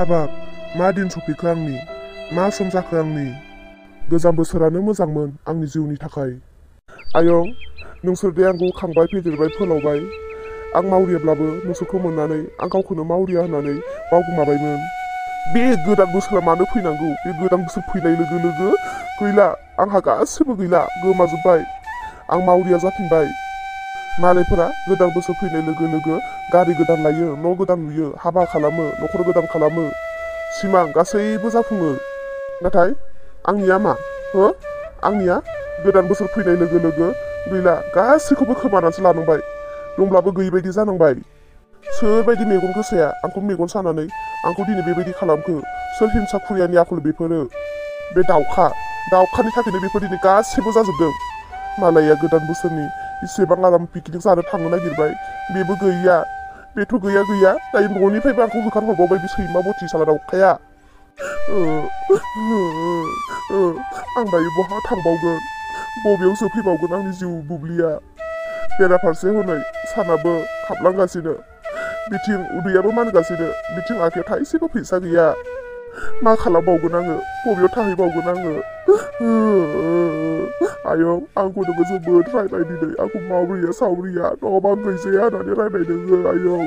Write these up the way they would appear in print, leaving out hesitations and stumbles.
हाबाब मा दिन सफैखो आंनि मा सम जाखो आंनि गोजाम बोसोरानो मोजांमोन आंनि जिउनि थाखाय। आयं नोंसोर दे आंखौ खांबाय फेदेरबाय फोलावबाय। आं मावरियाब्लाबो नोंसोरखौ मोननानै आं गावखौनो मावरिया होननानै बावगोमाबायमोन। बे गोदान बोसोरा मानो फैनांगौ? बे गोदान बोसोर फैनाय लोगो लोगो गैला, आंहा गासिबो गैला, गोमाजोब्बाय। आं मावरिया जाफिनबाय। मालायफोरा गोदान बोसोर फैनाय लोगो लोगो गारि गोदान लायो, न' गोदान लुयो, हाबा खालामो, न'खर गोदान खालामो, सिमां गासैबो जाफुङो। नाथाय आंनिया मा हो? आंनिया गोदान बोसोर फैनाय लोगो लोगो गैला, गासैखौबो खोमानानैसो लानांबाय, दंब्लाबो गैयै बायदि जानांबाय। सोरबायदि मेगन गोसाया आंखौ मेगन सानानै आंखौ दिनै बेबायदि खालामखो? सोर हिंसा खुरियानि आखल बेफोरो? बे दाउखानि थाखायनो बेफोर दिनै गासैबो जाजोबदों। मालाया गोदान बोसोरनि इसेबां आराम पिकनिक जानो थांनो नागिरबाय, बेबो गैया। बेथ' गैया दायो न'निफ्रायबो आंखौ होखारहरबावबाय बे सैमा बथि साला दाउखाया। आं दायो बहा थांबावगोन? बबेयाव जोबफैबावगोन आंनि जिउ बुब्लिया? बेराफारसे हनै सानाबो हाबलांगासिनो, बिथिं उदैयाबो मानगासिनो, बिथिं आखायाव थाइसेबो फैसा गैया। मा खालामबावगोन आङो? बबेयाव थाहैबावगोन आङो? आयं आंखौ नोङो जोबोद रायबाय दिनै, आंखौ मावरिया सावरिया न' बां गैजाया होननानै रायबाय नोङो आयं।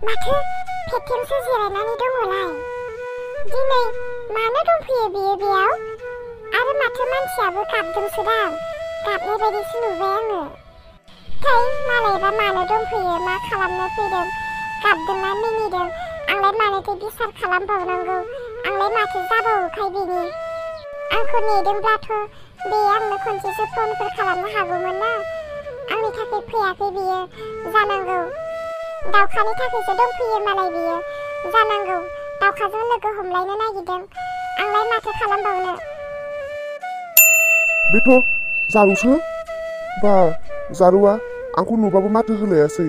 माथो फेथेमसो जिरायनानै दङलाय? दिनै मानो दंफैयो बियो बेयाव? आरो माथो मानसियाबो गाबदोंसोदां, गाबनाय बायदिसो नुबाय आङो। थै मालायबा मानो दंफैयो, मा खालामनो फैदों? गाबदोंना मिनिदों? आंलाय मानोथो बिसार खालामबावनांगौ? आंलाय माथो जाबावोखाय बेनि? आंखौ नेदोंब्लाथ' बे आंनो खनसेसो फनफोर खालामनो हागौमोन ना। आंनि थाखाय फैयाखै बियो जानांगौ। दाउखानि थाखायसो दंफैयो मालाय बियो जानांगौ। दाउखाजों लोगो हमलायनो नागिरदों। आंलाय माथो खालामबावनो? बेथ' जारुसो। बा जारुआ आंखौ नुबाबो माथो होलायासै,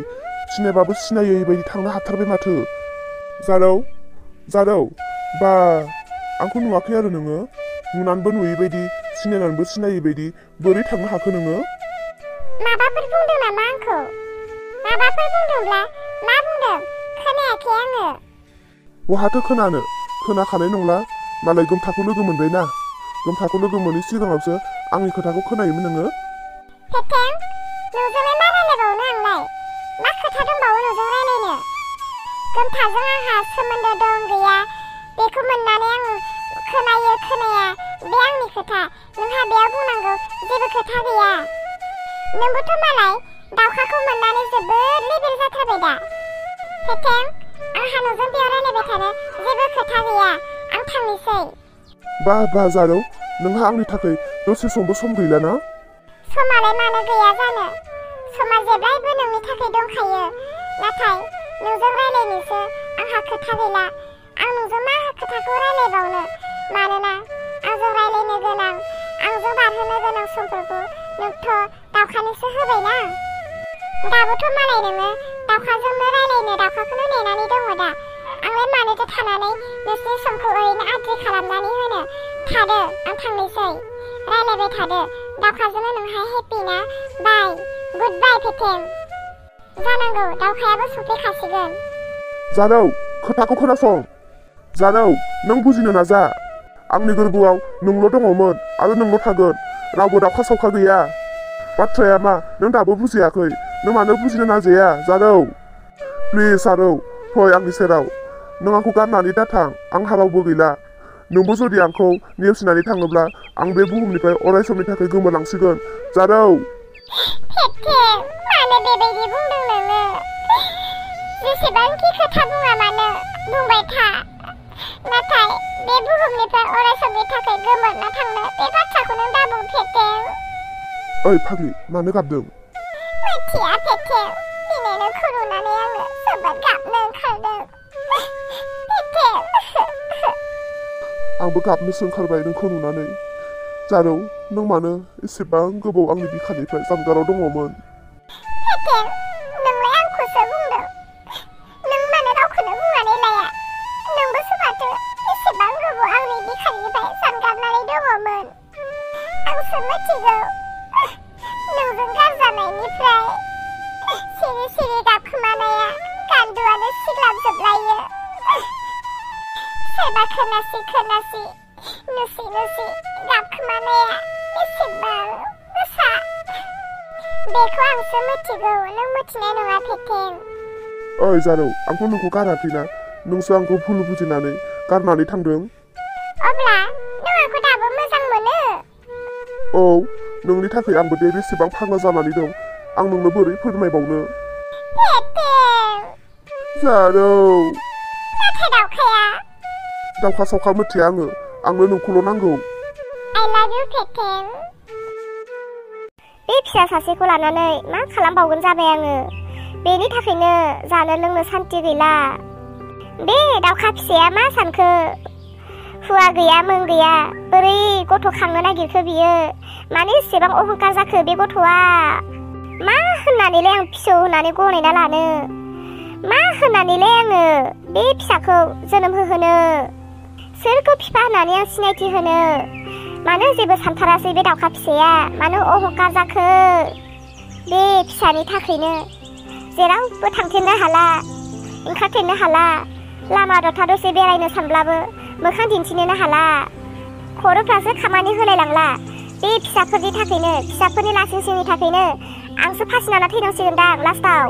सिनायबाबो सिनायै बायदि थांनो हाथारबाय माथो। जारौ बा आंखौ नुवाखै आरो नोङो? नुनानैबो नुयै बायदि, सिनायनानैबो सिनायै बायदि बोरै थांनो हाखो नोङो? माबाफोर बुंदों नामा आंखौ? माबाफोर बुंदोंब्ला मा बुंदों? खोनायाखै आङो। बहाथो खोनानो? खोनाखानाय नंला, मालाय गोमथाखौ लोगो मोनबायना। गोमथाखौ लोगो मोनै सिगाङावसो आंनि खोथाखौ खोनायोमोन नोङो। फेथेम नोंजोंलाय मा रायलायबावनो आंलाय? मा खोथा दंबावो नोंजों रायलायनो? गोमथाजों आंहा सोमोन्दो दं गैया बेखौ मोननानै आं खोनाया बे आंनि खोथा। नोंहा बेयाव बुंनांगौ जेबो खोथा गैया। नोंबोथ' मालाय दाउखाखौ मोननानै जोबोद लेबेल जाथारबाय दा। फेथेम आंहा नोंजों बेयाव रायलायबाय थानो जेबो खोथा गैया, आं थांनोसै। बा जारौ, नोंहा आंनि थाखाय दसे समबो सम गैला ना? समालाय मानो गैया जानो? समा जेब्लायबो नोंनि थाखाय दंखायो। नाथाय नोंजों रायलायनोसो आंहा खोथा गैला। आं नोंजों मा खोथाखौ रायलायबावनो? मानोना आंजों रायलायनो गोनां, आंजों बारहोनो गोनां समफोरखौ नोंथ' दाउखानोसो होबायना। दाबोथ' मालाय नोङो दाउखाजोंनो रायलायनो, दाउखाखौनो नेनानै दङ दा। आंलाय मानोथो थानानै नोंसोरनि समखौ ओरैनो आद्रि खालामनानै होनो? थादो, आं थांनोसै। रायलायबाय थादो, दाउखाजोंनो नोंहा हेपि ना? बाय, गुड बाय फेथेम। जानांगौ दाउखायाबो सफैखासिगोन। जारौ खोथाखौ खोनासं। जारौ नों बुजिनो नाजा। आंनि गोरबोआव नोंल' दङमोन आरो नोंल' थागोन, रावबो दाउखा सावखा गैया। बाथ्राया मा नों दाबो बुजियाखै? नों मानो बुजिनो नाजाया जारौ? प्लिज जारौ फै आंनि सेराव। नों आंखौ गारनानै दाथां, आंहा रावबो गैला। नोंबो जुदि आंखौ नेवसिनानै थाङोब्ला आं बे बुहुमनिफ्राय अराय समनि थाखाय गोमोरलांसिगोन। जारौ फेथेम मानो बेबायदि बुंदों नोङो? जेसेबांखि खोथा बुङा मानो बुंबाय था। नाथाय बे बुहुमनिफ्राय अराय समनि थाखाय गोमोरना थांनो बे बाथ्राखौ नों दाबुं फेथेम। ओइ फाग्लि मानो गाबदों? मिथिया फेथेम, दिनै नोंखौ नुनानै आङो जोबोद गाबनो ओंखारदों। फेथेम आंबो गाबनोसो ओंखारबाय नोंखौ नुनानै। जारौ नों मानो एसेबां गोबाव आंनि बिखानिफ्राय जानगाराव दङमोन? फेथेम नोंलाय आंखौसो बुंदों, नों मानो रावखौनो बुंनानै लाया? नोंबोसो माथो एसेबां गोबाव आंनि बिखानिफ्राय जानगारनानै दङमोन। आंसो मिथिगौ नोंजों खोनासि नुसि गाबखोमानाया बेसेबां गोसा बेखौ आंसो मिथिगौ नों मिथिनाय नङा फेथें ओइ जारौ आंथ' नोंखौ गाराखैना नोंसो आंखौ भुल बुजिनानै गारनानै थांदों अब्ला नों आंखौ दाबो मोजां मोनो औ नोंनि थाखाय आंबो दे बेसेबां फाग्ला जानानै दं आं नोंनो बोरै फोरमायबावनो फेथें जारौ नाथाय दावखाया दावखा सावखा मिथिया आंनो नोंखौल' नांगौ I love you फेथें बे फिसा सासेखौ लानानै मा खालामबावगोन जाबाय आङो बेनि थाखायनो जानो लोंनो सान्ति गैला बे दावखा फिसाया मा सानखो हुआ गैया मोन गैया बोरै गथ' खांनो नागिरखो बियो माने एसेबां अहंकार जाखो बे गथ'आ मा होननानैलाय आं फिसौ होननानै गनायना लानो मा होननानैलाय आङो बे फिसाखौ जोनोम होहोनो सोरखौ बिफा होननानै आं सिनायथि होनो मानो जेबो सानथारासै बे दावखा फिसाया मानो अहंकार जाखो बे फिसानि थाखायनो जेरावबो थांथेरनो हाला ओंखारथेरनो हाला लामा दथा दसे बेरायनो सानब्लाबो मोखां दिन्थिनोनो हाला खर'फ्रासो खामानि होलाय लांला बे फिसाफोरनि थाखायनो फिसाफोरनि लासिंसिंनि थाखायनो आंसो फासि लाना थैनांसिगोनदां लास्टाव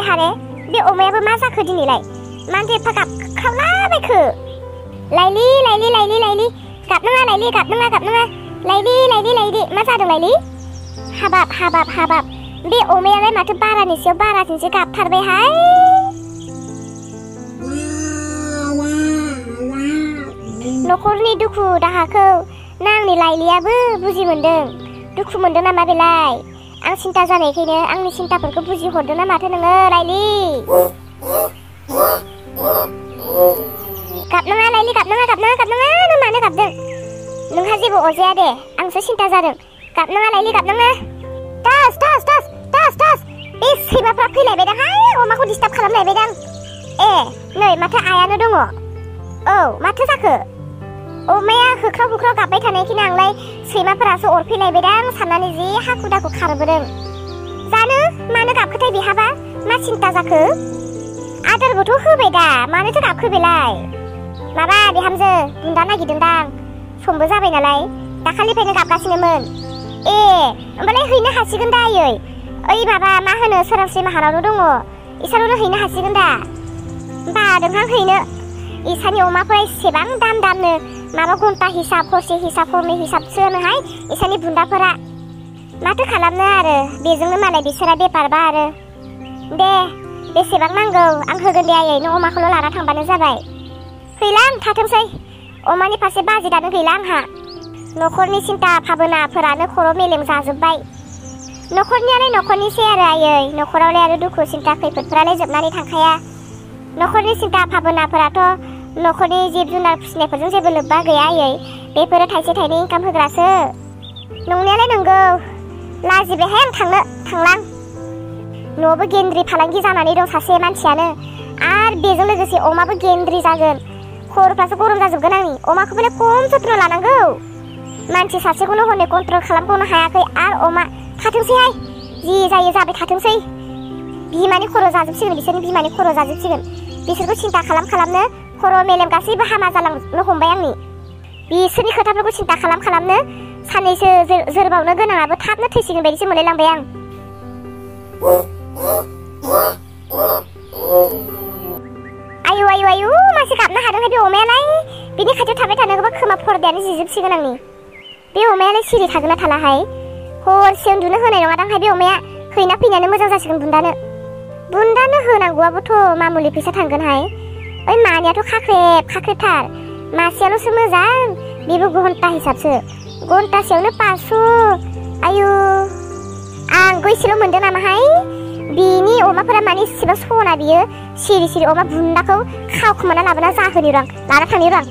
हारे बे अमायाबो मा जाखो दिनैलाय मानो एफा गाबख्रावलाबायखो लाइलि गाबनाङा लाइलि गाबनाङा लाइलि मा जादों लाइलि हाबाब बे अमायालाय माथो बारानि सायाव बारासिनसो गाबथारबायहाय न'खरनि दुखु दाहाखौ आंनि लाइलियाबो बुजि मोनदों दुखु मोनदों नामा बेलाय आं सिन्था जानायखायनो आंनि सिन्ताफोरखौ बुजि हरदों ना माथो नोङो लाइलि गाबनाङा लाइलि गाबनाङा नों मानो गाबदों नोंहा जेबो अरजाया दे आंसो सिन्था जादों गाबनाङा लाइलि गाबनाङा टास बे सैमाफ्रा फैलायबायदांहाय अमाखौ डिस्टार्ब खालामलायबायदां ए नै माथो आयानो दङ औ माथो जाखो अमाया होख्राव गाबबाय थानायखिनो आंलाय सैमाफोरासो अरफैलायबायदां साननानै जि हाखु दाखु खारबोदों जानो मानो गाबखोथाय बेहाबा मा सिन्था जाखो आदारबोथ' होबाय दा मानोथो गाबखो बेलाय माबा बिहामजो बुन्दा नागिरदोंदां समबो जाबाय नालाय दाखालिनिफ्रायनो गाबगासिनोमोन ए होमबालाय हैनो हासिगोन दा आयै ओइ माबा मा होनो सोरांस्रि माहारावनो दङ इसानावनो हैनो हासिगोन दा बादोंहां हैनो इसानि अमाफोरा एसेबां दामनो माबा घन्टा हिसाब हरसे हिसाब हरनै हिसाबसो होनोहाय इसानि बुन्दाफोरा माथो खालामनो आरो बेजोंनो मालाय बिसोरा बेफारबा आरो दे बेसेबां नांगौ आं होगोन दे आयै नों अमाखौल' लाना थांबानो जाबाय गैला आं थाथोंसै अमानि फारसे बाजेटआनो गैला आंहा न'खरनि सिन्था भाबनाफोरानो खर' मेलेम जाजोब्बाय न'खरनियालाय न'खरनिसै आरो आयै न'खरावलाय आरो दुखु सिन्था खैफोदफोरालाय जोबनानै थांखाया न'खरनि सिन्था भाबनाफोराथ' न'खरनि जिब जुनार फिसिनायफोरजों जेबो लोब्बा गैया आयै बेफोरो थाइसे थाइनै इनकाम होग्रासो नंनायालाय नंगौ लाजिबायहाय आं थांलां न'आवबो गेन्द्रि फालांगि जानानै दं सासे मानसियानो आरो बेजों लोगोसे अमाबो गेन्द्रि जागोन खर'फ्रासो गरम जाजोबगोन आंनि अमाखौबोलाय खम जत्न लानांगौ मानसि सासेखौनो हनै कन्ट्रल खालामबावनो हायाखै आरो अमा थाथोंसैहाय जि जायो जाबाय थाथोंसै बिमानि खर' जाजोबसिगोन बिसोरनि बिमानि खर' जाजोबसिगोन बिसोरखौ सिन्था खालामनो खर' मेलेम गासैबो हामा जालांनो हमबाय आंनि बिसोरनि खोथाफोरखौ सिन्था खालामनो साननैसो जोरबावनो गोनाङाबो थाबनो थैसिगोन बायदिसो मोनलायलांबाय आं आयु मासे गाबनो हादोंहाय बे अमायालाय बिनि खाथियाव थाबाय थानोबा खोमा फरदायानो जिजोबसिगोन आंनि बे अमायालाय सिरि थागोन ना थालाहाय हरसे उन्दुनो होनाय नङादांहाय बे अमाया हैना फैनानै मोजां जासिगोन बुन्दानो होनांगौआबोथ' मामुलि फैसा थांगोनहाय ओइ मानियाथ' खाख्रेबथार मासेयाल'सो मोजां बेबो घन्टा हिसाबसो घन्टासेयावनो 500 आयु आं गयसेल' मोनदों नामाहाय बिनि अमाफोरा माने इसेबां सना बियो सिरि अमा बुन्दाखौ खावखुमाना लाबोना जाहोनि रां लाना थांनि रां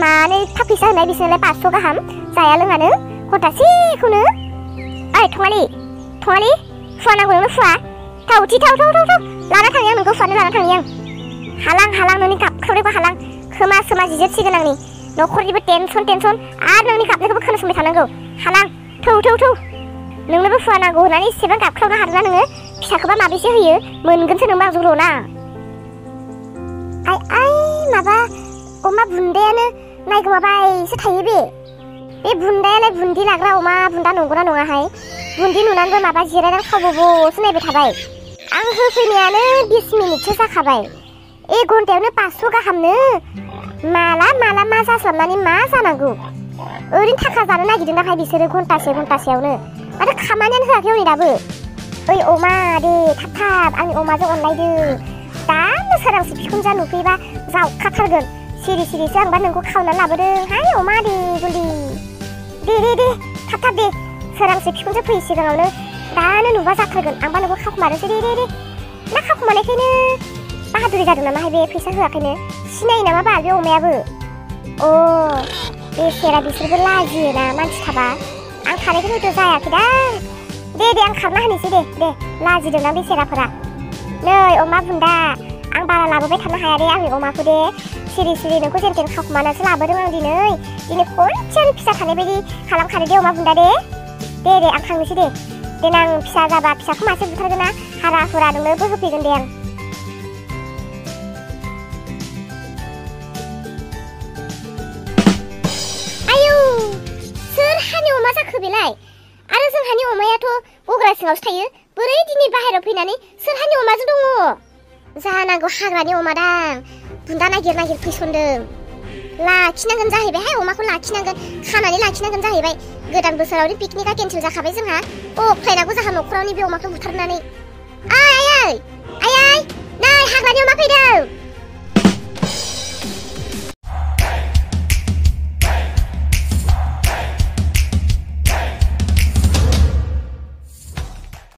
मानो एफा फैसा होनाय बिसोरलाय 500 गाहाम जाया लोङानो घन्टासेखौनो ओइ थङालि फुवा नांगौ नोंनो फुवा थाव लाना थांनि आं नोंखौ फुवानो लाना थांनि आं हालां नोंनि गाबख्रावनायखौ हालां खोमा जिजोबसिगोन आंनि न'खरनिबो टेनसन आरो नोंनि गाबनायखौबो खोनासंबाय थानांगौ हालां थौ नोंनोबो फुवा नांगौ होननानै एसेबां गाबख्रावनो हादोंना नोङो फिसाखौबा माबेसे होयो मोनगोनसो नोंबा जर'ना आइ माबा अमा बुन्दायानो नायगोमाबायसो थायो बे बुन्दायालाय बुन्दि लाग्रा अमा बुन्दा नंगौना नङाहाय बुन्दि नुनानैबो माबा जिरायनानै खावबोबोसो नायबाय थाबाय आं होफैनायानो 20 मिनिटसो जाखाबाय 1 घन्टायावनो 500 गाहामनो माला मा जास्लाबनानै मा जानांगौ ओरैनो थाखा जानो नागिरदों नाहाय बिसोरो घन्टासेयावनो आरो खामानियानो होआखै हनै दाबो ओइ अमा दे थाब आंनि अमाजों अनलायदो दानो सोरांसि बिखुनजा नुफैबा जावखाथारगोन सिरिसो आंबा नोंखौ खावनानै लाबोदों हाय अमा दे गुलि दे थाब दे सोरांसि बिखुनजा फैयै सिगाङावनो दानो नुबा जाथारगोन आंबा नोंखौ खाखुमानोसै दे ना खाखुमानायखायनो बाहादुरि जादों नामाहाय बे फैसा होआखैनो सिनायो नामा बा बे अमायाबो बेसेरा बिसोरबो लाजियोना मानसि थाबा आं थानायखौ हयथ' जायाखैदां दे आं खारना होनोसै दे लाजिदोंना बेसेराफोरा नै अमा बुन्दा आं बारा लाबोबाय थानो हाया दे आंनि अमाखौ दे सिरि नोंखौ जेन खाखुमानासो लाबोदों आं दिनै खनसेयानो फिसा थानाय बायदि खालामखादो दे अमा बुन्दा दे आं थांनोसै दे देनां फिसा जाबा फिसाखौ मासे बुथारगोन ना हारा हुरा नोंनोबो होफैगोन दे आं अमा जाखो बेलाय आरो जोंहानि अमायाथ' गग्रा सिङावसो थायो बोरै दिनै बाहेरायाव फैनानै सोरहानि अमाजों दङ जानांगौ हाग्रानि अमादां बुन्दा नागिर फैसनदों लाखिनांगोन जाहैबायहाय अमाखौ लाखिनांगोन खानानै लाखिनांगोन जाहैबाय गोदान बोसोरावनि पिकनिकआ केन्सेल जाखाबाय जोंहा फैनांगौ जाहा न'खरावनि बे अमाखौ बुथारनानै आइ नै हाग्रानि अमा फैदों